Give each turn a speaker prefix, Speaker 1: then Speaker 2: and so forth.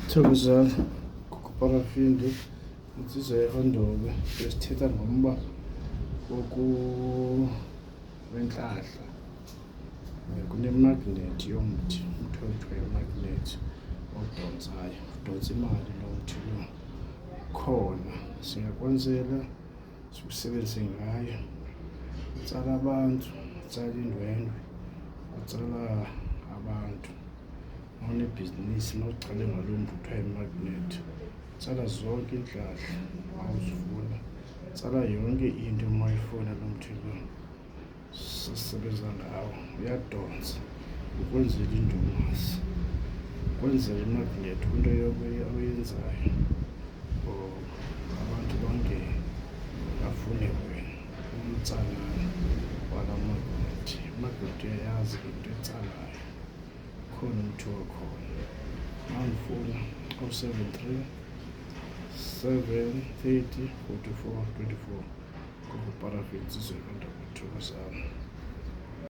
Speaker 1: Thokozani, Gugu Parafindi, insizwa yakwaNdobe. Besithetha ngomba wentlahla. Kunemagnethi yomthi, umthi ekuthiwa yimagnethi odontsayo, udontsa imali lo mthi lo. Khona singakwenzela sikusebenzise ngayo, utsala abantu, utsala iindwendwe, utsala abantu. Mawunebhizinisi mawuqale ngalo mntu kuthiwa yimagnethi. Tsala zonke iintlahla mawuzifuna, tsala yonke into mawuyifuna lo mthi lo. Sisebenza ngawo, uyadontsa ukwenzela indumasi, ukwenzela imagnethi kwinto yonke oyenzayo for abantu bangene bafune wena, umtsalane walaa magnethi. Imagnethi uyayazi ke yinto etsalayo. Ukhona umthi wakhona. Mawundifuna 073 730 44 24. Gogo Parafin, insizwa yakwaNdaba. Thokozani.